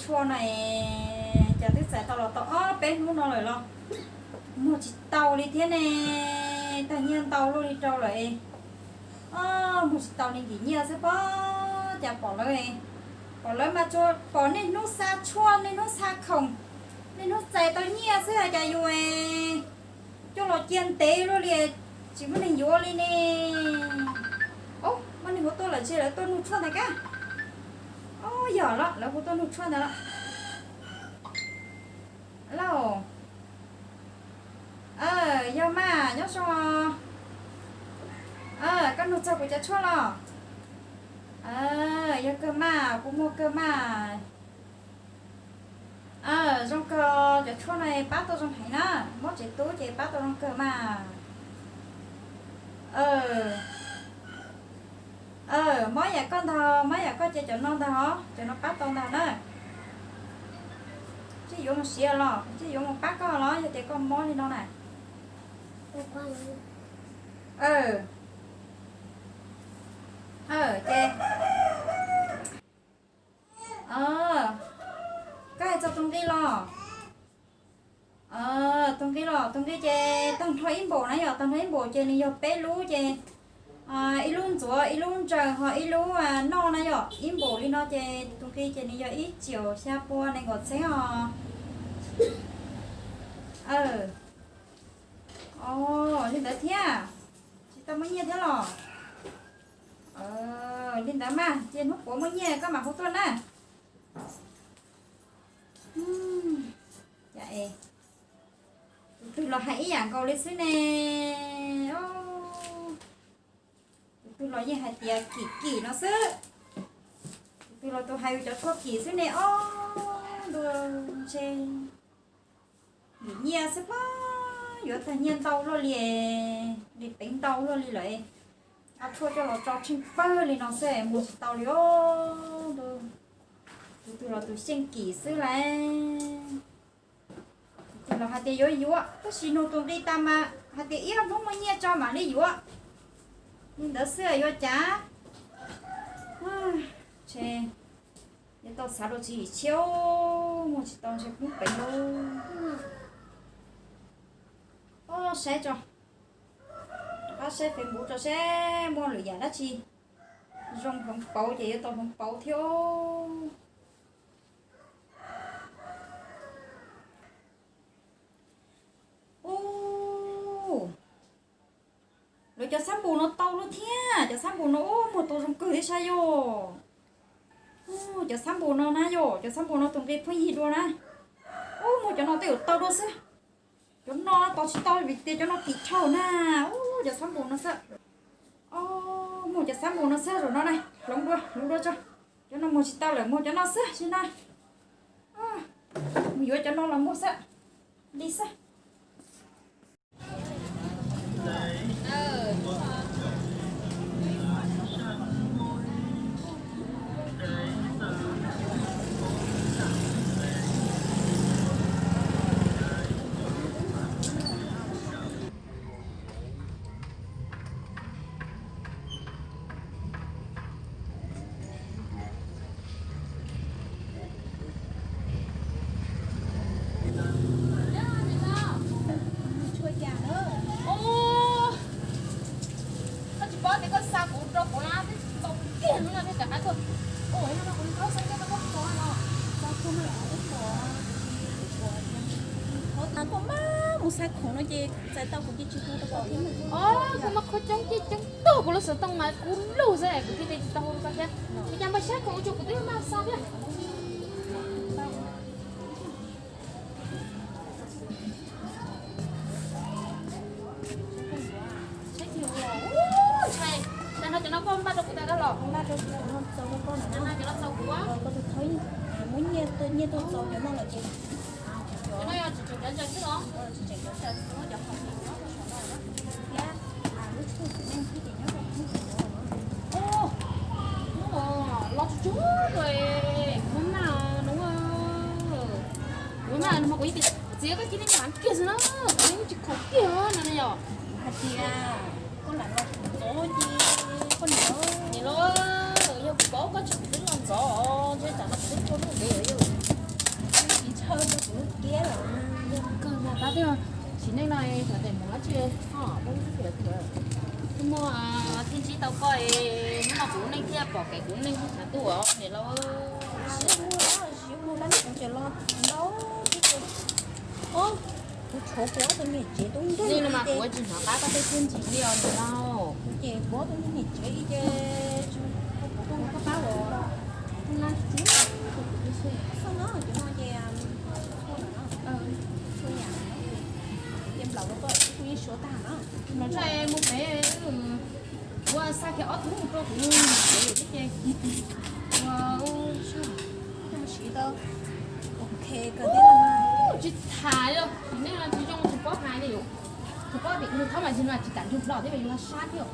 Tshuaj no es cas twb txais tau los tau ob peb hnub no lawm los muag tsis tau li thiab ne. Tag nyiaj ntau luaj li rau lawm es, o, muag tsis tau li nkim nyiaj xwb pob. Cas pom lawv, pom lawv mas tsuas pom niaj hnub xa tshuaj, niaj hnub xa khoom, niaj hnub txais tau nyiaj xwb, cas yus coj los cia ntev luaj li, tsis muaj neeg yuav li ne. Ob, muaj neeg hu tuaj lawm, ntshe lawv tuaj nug tshuaj ntag kab. Ob, yog los lawv hu tuaj nug tshuaj ntag los. Lauj, yog mas nyob zoo. Koj nug txog kuv cov tshuaj los? Yog kawg mas, kuv muag kawg mas. Zoo kawg, cov tshuaj no pab tau zoo heev na, mob tsev tub ces pab tau zoo kawg mas. Mob yam koj ntag, mob yam koj ces cov no ntag os, cov no pab tau ntag na. Tsis yuav mus siav los tsis yuav mus pab koj los yog tias koj mob li no na. Ces koj hais txog tus nqi los? Tus nqi los, tus nqi ces tag nrho ib npaum na yom, tag nrho ib npaum ces nws yog peb lub ces ib lub ntxuav, ib lub ntsaws ho ib lub noj na yom. Ib npaum li no ces tus nqi ces nws yog ib txhiab xya pua nees nkaum txheeb os. Li ntawd thiab, tsis tau muaj nyiaj thiab los? Li ntawd mas ces hnub puav muaj nyiaj koj mam hu tuaj na. Tus twg los hais ib yam nkaus li xwb ne. Tus twg los yeej hais tias kim kim no xwb. Tus twg los tus hais yus cov tshuaj kim xwb ne ob. Ntuj, ntshe nkim nyiaj xwb pob, yuav tag nyiaj ntau luaj li, li peev ntau luaj li lawm. Ab, tshuaj coj los tso tsheej pawg li no xwb muag tsis tau li os. Tus twg los tus xyeej kim xwb lauj. Tus twg los hais tias yuav yuav, tab sis nug tus nqi tas mas hais tias ib ob hnub muaj nyiaj tso mam li yuav. Li ntawd xwb yuav cas. Ntshe yuav tau xav rau tswv yim tshiab, muag tsis tau ntshe poob peev lauj. Ob, saib tso, rov qab saib Facebook tso seb muaj lwm yam dab tsi zoo hloov pauv ces yuav tau hloov pauv thiab. Ub, lawv cov xab npum no tau lawm thiab, cov xab npum no ub muag tau zoo kawg thiab saib yom. Ub, cov xab npum no na yom, cov xab npum no tus nqi pheej yig dua na. Ub, muag cov no tej zaum tau dua xwb. Cov no tos tsis tau vim tias cov no kim dhau na. Ub, cov xab npum no xwb. Ob, muag cov xab npum no xwb zaum no na, hloov dua, hloov dua tso. Cov no muag tsis tau lawm, muag cov no xwb, sim no mus yuav cov no los muag xwb. Li xwb. Koj tsis paub tias koj xa kuv rau kuv lab twb txaus kiag no no thiaj rov qab tuaj. Ua no no kuv txhob xa koj txhob txaus no. Txaus kuv no kuv txaus. Kuv mas mus xa khoom no ces txais tau kuv ces tsis hu rau koj thiab. Os, kuv mas qhov coob ces coob tag kuv lub xov tooj mas kuv lug xwb kuv thiaj li tsis tau hu rau koj thiab. Ua cas npaj saib khoom ua tsuas kuv twb maj xa thiab. Ntshai, ntshai no cov no koj npaj rau kuv tag los? Npaj rau kuv, no txaus rau koj na. Cov no cov no txaus kuv. Koj tus thawj muab nyiaj, nyiaj tuaj txaus cov no lawm ces. Cov no yog tseem cov ntsaws xwb los? Tseem cov ntsaws xwb, cov qhov tseem nyob rau saum no thiab. Lub tshuaj txiv neej thiab ces nyob rau hnub tseem nyob. Ub, los tsuag tsuag tuaj, kuv maj maj no. Kuv maj maj no mas kuv yeej tias txiv koj cia li nyob kiag xwb na, kuv yeej tsis khoom kiag no ne yom. Hais tias koj lam los ntxov ces koj niam, niam los, yog kuv paub koj tsis kuv twb los ntxov, ntshe tsam no kuv twb tau lub ntev lawm yom. Kawg tab twb tsis neej no xyov tes mus dab tsi ho. Kuv muaj tij ntsib tau koj es hnub no kuv lub neej thiaj pom kev kuv lub neej thiaj tshav tuaj niam laus. Tsis muaj dab tsi los ntau tib ces. Kuv tshuav kuv ob tug niam tsev tub nkeeg no mas kuv tsis hnov qab koj tej txiaj ntsig li os niam laus. Ces kuv ob tug niam tsev li ces kuv tuaj mus koj pab los na tsis xoj no ces no ces txhua yam ces nplaum rau koj kuv yeej suav tag na. Los tso mus pem kuv xa kiag ob tug rau kuv niam tsev thiab ces ua siv tau. Ok, kawg thiab. Tsis tham li, tsis neej no tsis zoo tsis paub hais li yus. Tsis paub tias nws thaub mas tsis no tsis kam nrug hlo thiab yus ho sab thiab.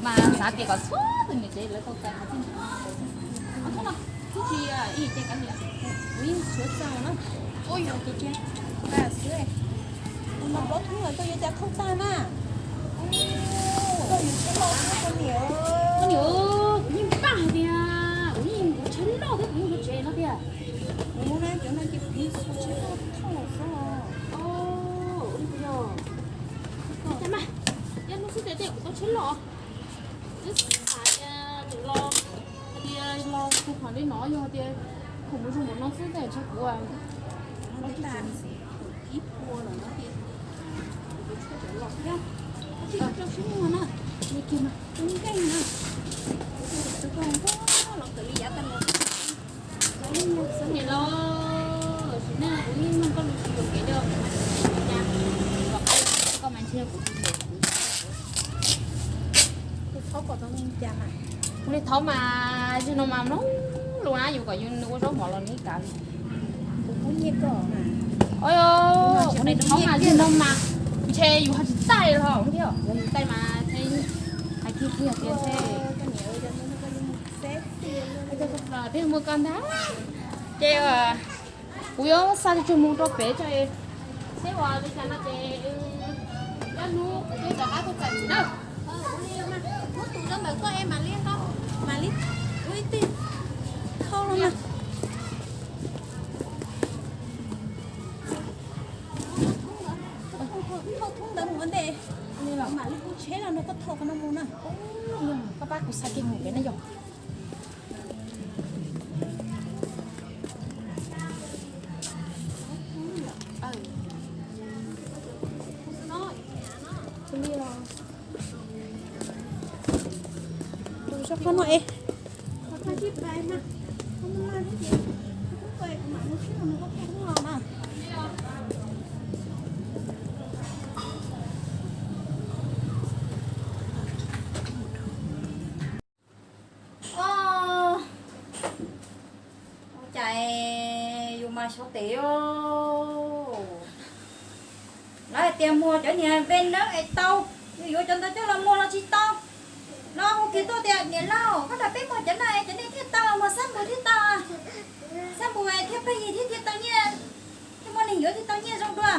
Mas xav tias kom txhua tus niam tsev lawv tau txais qhov txij ntawd. Txhob no, txhob tsis ib ce kav liam, kuv yeej suav txaus na. Ua yog ces cia xwb. Kuv no plaub thoob lawm koj yuav cas thauj tag na. Koj yuav tsheb loj xwb koj niam. Koj niam, kuv yeej npaj hais tias kuv yeej yuav tsheb loj thiab kuv yeej yuav tsev no tiag. Kuv na cov no ces kuv yeej tsheb loj thauj xwb. Ua li kuv yog cas mas, ib hnub xwb tias kuv tau tsheb loj. Twb xav tias los, hais tias los kuv qhov li no yog tias kuv mus zoo npaum no xwb tes ntshe kuv ib puas lawm no tias kuv tshuaj cov los thiab. Tsis tau rau siab muag na, li kiag mas tub nkeeg na. Tus koj los kawm li yav tag los xwb. Niam laus, sim neej kuv yeej mloog koj lus tsis yuam kev li os, kuv mas tsis yuam kev cas, kom qab koj mas ntshe kuv tsis yuam kev. Kuv li thaub mas, yog no mas mloog lus na, yus kom yus ua zaub mov los nws kav li. Kuv li thaub mas yog no mas ntshe yus ho tsis taij los thiab, yog yus taij mas ntshe hais kiag kiag tias ntshe peb muaj koj ntag. Ces kuv yuav xa tsug mus rau pem tso, seb ua li cas no ces ob hnub kuv twb rov qab tuaj txais txiv na. Muab tus rau ntawm koj es mam li, mam li ua ib teg thauj los mas. Thauj thoob ntawd mus ua ntej, mam li hu tsheb los nrog koj thauj qhov no mus na. Koj pab kuv xa kiag mus pem na yog. Tus sab qhov no es. Ua cas yus mas xyov tes os. Lawv hais tias muag cov niag ve neeb es tau, yus yuav cov ntawd coj los muag los tsis tau. Los hu kiag tuaj tias niam laus, koj nrog peb muag cov no es cov nej thiaj tau, muag xab npus thiaj tau. Xab npus thiaj pheej yig thiab thiaj tau nyiaj, thiaj muaj neeg yuav thiaj tau nyiaj zoo dua.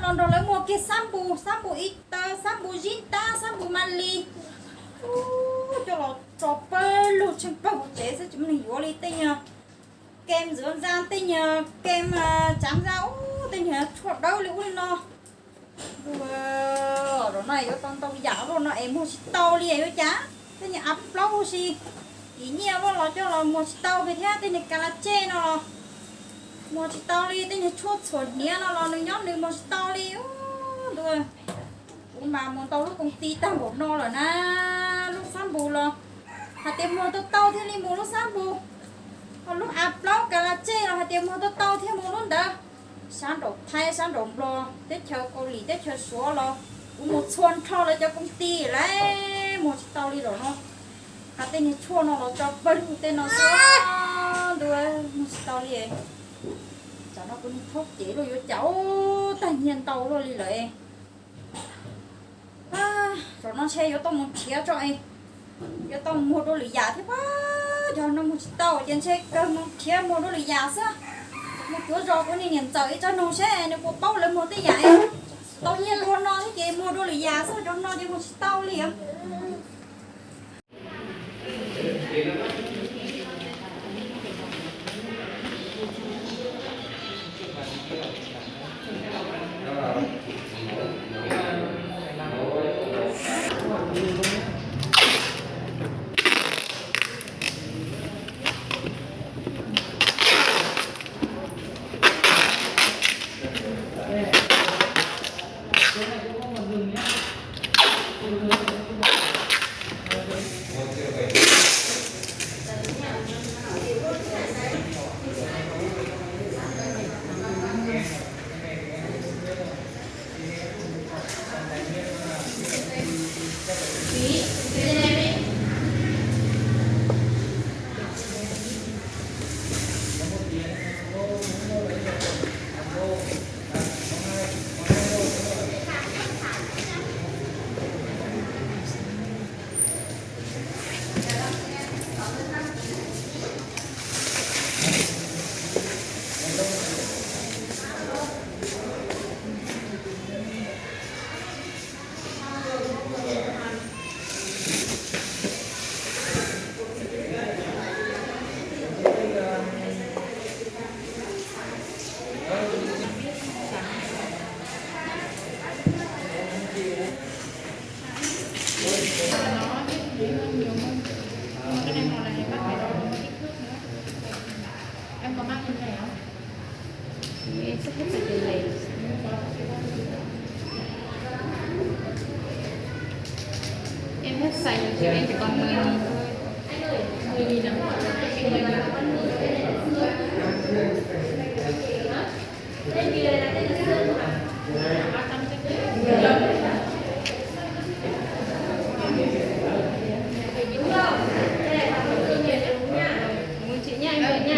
Los nrog lawv muag kiag xab npus, xab npus ib taw, xab npus zib ntab, xab npus ma li. Coj los tso pawg lug tsheej pawg hauv tsev xwb tsis muaj neeg yuav li. Tej nyuag kem ntxuav ntxa, tej nyuag kem tsav ntxa, ub, tej nyuag tshuaj dawb li ub li no. Ua, zaum no yuav tau ntau yam luaj no es muag tsis tau li yuav cas. Tej nyuag av plaub huv si, ib nyiaj luaj los coj los muag tsis tau kiag thiab. Tej nyuag ka la tsej no los muag tsis tau li. Tej nyuag tshuaj txhuam hniav no los nws nyob nws muag tsis tau li. Ub, ntuj, kuv mas muag tau lub koom ti tag npaum no lawm na. Lub xab npus los hais tias muag tau tau thiaj li muag lub xab npus, ho lub av plaub ka la tsej los hais tias muag tau tau thiaj muag lub ntawd. Sab nraum Thaib, sab nraum Nplog, teb chaws Kaus Lim, teb chaws Suav los kuv mus txhua nrho lawv cov koom ti lawm, muag tsis tau li lawm no. Hais tej niag tshuaj no los tso pawg lug tej no xwb, ntuj, muag tsis tau li. Tsam no kuv niag thaub cev luaj yuav cas, tag nyiaj ntau luaj li lawm. Zaum no ntshe yuav tau mus nrhiav tso, yuav tau muag dua lwm yam thiab pab. Cov no muag tsis tau ces ntshe kawg mus nrhiav muag dua lwm yam xwb. Mus cuav zos kuv niag niam ntxawm ib tsab noog seb nws puas paub lawv muag tej yam tau nyiaj dua no thiab ces muag dua lwm yam xwb, cov no ces muag tsis tau li. Em hết xài rồi chị em chỉ còn mười nghìn thôi. Mười nghìn à? Chị nha, em nha.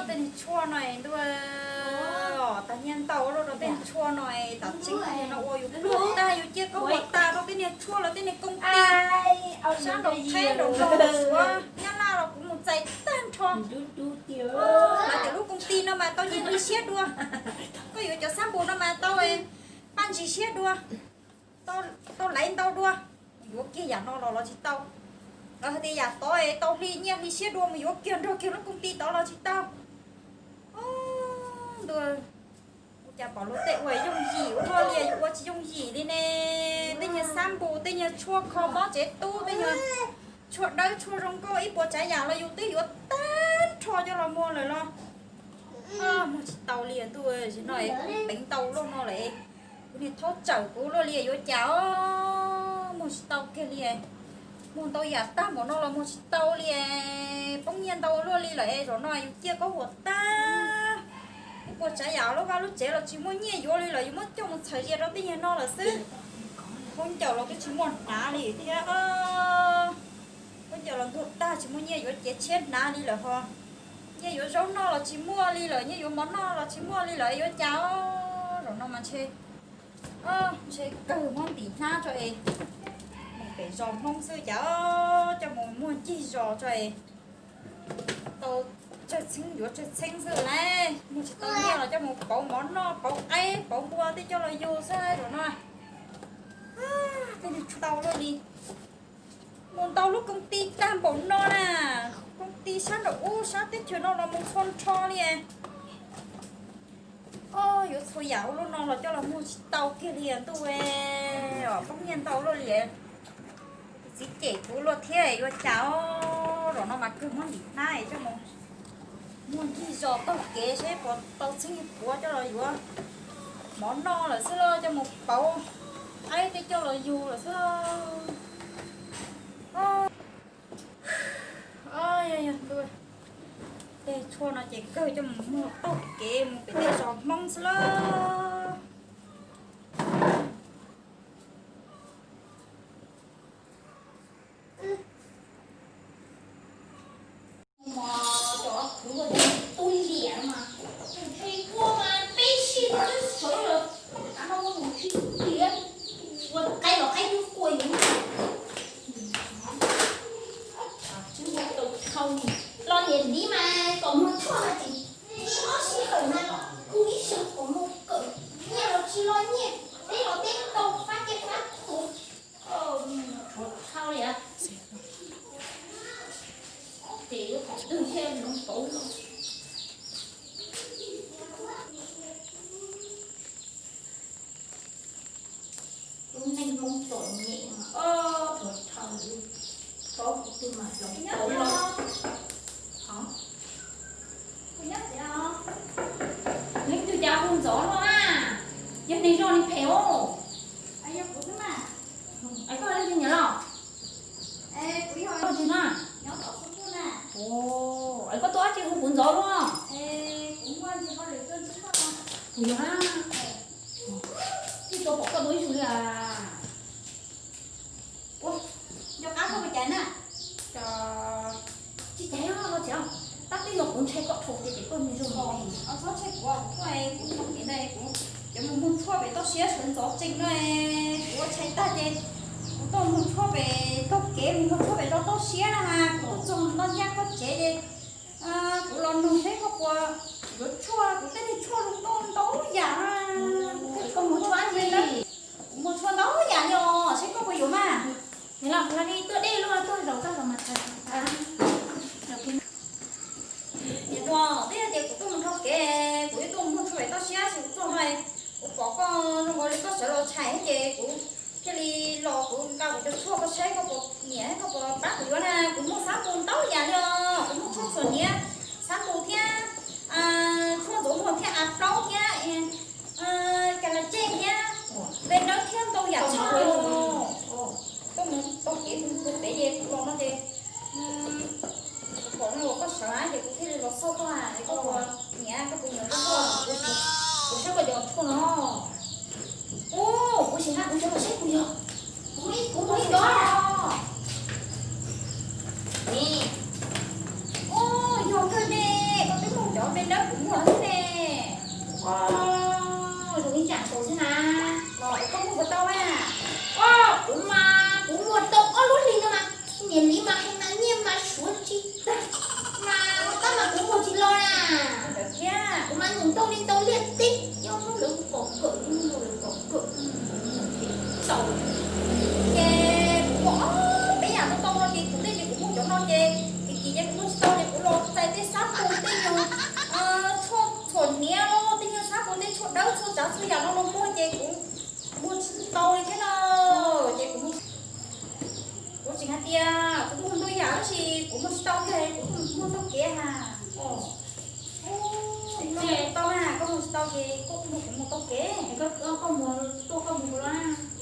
Tej niag tshuaj no ntuj, tag nyiaj ntau ua luaj rau tej niag tshuaj no, tam tseeb no ua yus pluag tag, yus cia khaub huam tag rau tej niag tshuaj los tej niag koom ti sab nraum qheb nraum no, Suav Nyab Laj los kuv mus txais tag nrho. Lawv tias lub koom ti no mas tau nyiaj hli siab dua, koj yuav cov xab npus no mas tau paj ntsis siab dua, tau laiv ntau dua, yuav kiag yam no los los tsis tau. Lawv hais tias yam tod tau hli nyiaj hli siab dua mus yuav kiag nrog kiag lub koom ti tod los tsis tau. Ntuj, ua cas pom luag tej ua yooj yim ua luaj li, yus ua tsis yooj yim li ne. Tej nyuag xab npus, tej nyuag tshuaj kho mob tsev tub, tej nyuag tshuaj dawb tshuaj zoo nkauj ib puas tsav yam los yus twb yuav tag nrho coj los muag lawm los muag tsis tau li ntuj. Zaum no peev ntau luaj no lawm, kuv niag thaub tsawm kuv luaj li yuav cas os, muag tsis tau kiag li. Muag ntau yam tag npaum no los muag tsis tau li, poob nyiaj ntau luaj li lawm. Zaum no yus ciaj khaub huam tag, ib puas tsav yam lub vaj lub tsev los tsis muaj nyiaj yuav li lawm, yus muab coj mus txhawm zias rau tej nyuag no lawm xwb. Khaub ncaws los twb tsis muaj hnav li thiab, khaub ncaws los ntuag tag tsis muaj nyiaj yuav cev tshiab hnav li lawm ho. Nyiaj yuav zaub noj los tsis muaj li lawm, nyiaj yuav mov noj los tsis muaj li lawm, yuav cas os. Zaum no mas ntshe, ntshe kawg muab ntim hnab tso es mus pem zos Hmoob xwb cas, coj mus muag ncig zos tso es tau tsawg txheeb yuav tsawg txheeb xwb lauj. Muag tsis tau nyiaj los coj mus pauv mov noj pauv qaib pauv npua tej coj los yug xwb zaum no. Tej niag tshuaj ntau luaj li. Mus ntau lub koom ti tag npaum no na, koom ti sab nraum ub sab teb chaws no los mus txhua nrho li. Yuav txhua yam ua luaj no los coj los muag tsis tau kiag li ntuj, poob nyiaj ntau luaj li. Tus txiv cem kuv luaj thiab yuav cas os. Zaum no mas kawg muab ntim hnab coj mus muag ncig zos taug kev seb puas tau txheeb puav coj los yuav mov noj lawm xwb los coj mus pauv qaib tej coj los yug lawm xwb. Yog ntuj, tej tshuaj no ces kawg coj mus muag taug kev mus pem tej zos Hmoob xwb lauj. Mas cov kuv ua tub liam mas, tus ntshe ua mas peb sij twb sawv los, tav no ua tus ntshe liam, ua qaib los qaib twb qua yus. Tsis muaj tau khau, los niam ntiv mas kom muag tshuaj mas tseem ob sij hawm mas los kuv ib zaug kom muag kawm, nyiaj los tsis los nyiaj, teb los teb tau fab caj fab tuv. Tshuav tshaj li, ces yuav qhov twg thiaj zoo pauv no. Lub neej Hmoob txom nyem mas tshuav tshaj li, pauv qhov twg mas zoo pauv no. Leej twg cas hu Ntxov no na? Yog neeg zoo li phem os. Es koj leej twg nyiam los? Koj twg na? Es koj tuaj dab tsi hu kuv Ntxov luaj? Kuv yog na. Tsis tau pom koj tuaj ib zaug li as. Ua, nco qab koj puas caiv na? Tsis caiv os, tsis, tab twb yog kuv ntshai koj dhau ces koj nco ntsoov. Txhob ntshai kuv, kuv tuaj kuv tau kev ntawd kuv cov mus muag tshuaj pem toj siab sawv ntxov tsees no, kuv ua tshais tag ces kuv tuaj muag tshuaj pem taug kev, mus muag tshuaj pem zos toj siab na, kuv tuaj txog noj ncaj koj tsev ces kuv los nug seb koj puas yuav tshuaj, kuv tej niag tshuaj zoo nkauj ntau yam na. Los li tuaj deb luaj tuaj zaum koj zaum mas txhais. Niam hluas, twb yog tias kuv tuaj mus dhau kev, kuv yuav tuaj mus muag tshuaj pem toj siab, kuv txog no kuv pom koj zoo nkaus li koj sawv los tshais ces kuv thiaj li los kuv nqa kuv cov tshuaj koj saib koj puas nyiam koj puas pab kuv yuav na. Kuv muaj xab npus ntau yam li os, kuv muaj tshuaj txhuam hniav, xab npus thiab, tshuaj ntxuav muag thiab av plaub thiab, kas las ceg thiab, npe dawb thiab ntau yam tshaj li. Koj mus tau kev mus pem ces kuv los no ces kuv pom zoo nkaus koj sawv ces kuv thiaj li los xauj koj es koj puas nyiam koj puas nyiam koj, kuv saib koj cov tshuaj no. Ub, kuv sim na kuv cov los saib kuv yog, kuv muaj ib cov no. Ub, yog kawg ne, koj twb muaj cov npe dawb kuv muaj los xwb ne. Ub, zoo ib yam nkaus xwb na. Los es koj muag puas tau na? Ub, kuv mas kuv muag tau ob lub hlis no mas, niam li mas hais mas nyiaj mas suav tsis tag, mas tab mas kuv muag tsis los na. Kuv mas nug ntau li ntau liaj teb nyob lawv pom kawm, lawv pom kawm tau. Ces kuv muag ob peb yam no tau no ces thaum ntej ces kuv muag cov no ces kim kim ces kuv muag tsis tau ces kuv los txais tej xab npus tej nyuag tshuaj txhuam hniav los tej nyuag xab npus tej tshuaj dawb tshuaj tsav txhua yam no los muag ces kuv muag tsis tau li thiab no. Ces kuv, kuv tseem hais tias kuv muag ntau yam tab sis kuv muag tsis tau thiab kuv muag taug kev ha. Koj muag tau na, koj muag tsis tau ces koj muag kuv muag taug kev. Koj muag tuaj koj muag los na.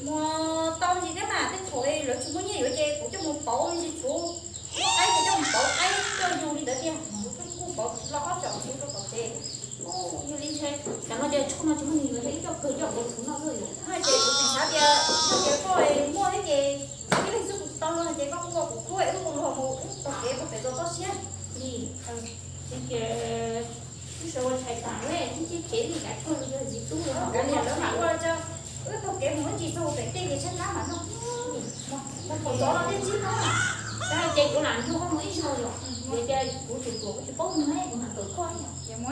Muag tau ntsis thiab mas tej thaum lawv tsis muaj nyiaj yuav ces kuv coj mus pauv me ntsis txhuv, muaj qaib ces coj mus pauv qaib coj yug li ntawd tiag, kuv kuj pauv los ob tsom txhuv rau tom tsev. Yog li ntshe tam no ces tshuaj no tsis muaj neeg yuav, ib co kawg coj pauv txhuv noj xwb yom. Ces kuv tseem xav tias yog tias koj muaj thiab ces ib leeg xwb kuv tsis tau luag no ces koj kuj ua kuv khub wb ua luag mus wb taug kev puag pem zos toj siab li. Ces wb sawv ua tshais tas ne, wb cia kev li kav tshuaj yog ntxiv tub los kav niam lawv mam ua, wb taug kev mus wb ntsis txog pem tej ces tshaib plab mam noj. Thaum tod no tej ntsib no, ces kuv lam nrog koj mus ib zaug yom, vim tias kuv tsum tuam kuv tsis paub mus ne, kuv mam tawm koj yom.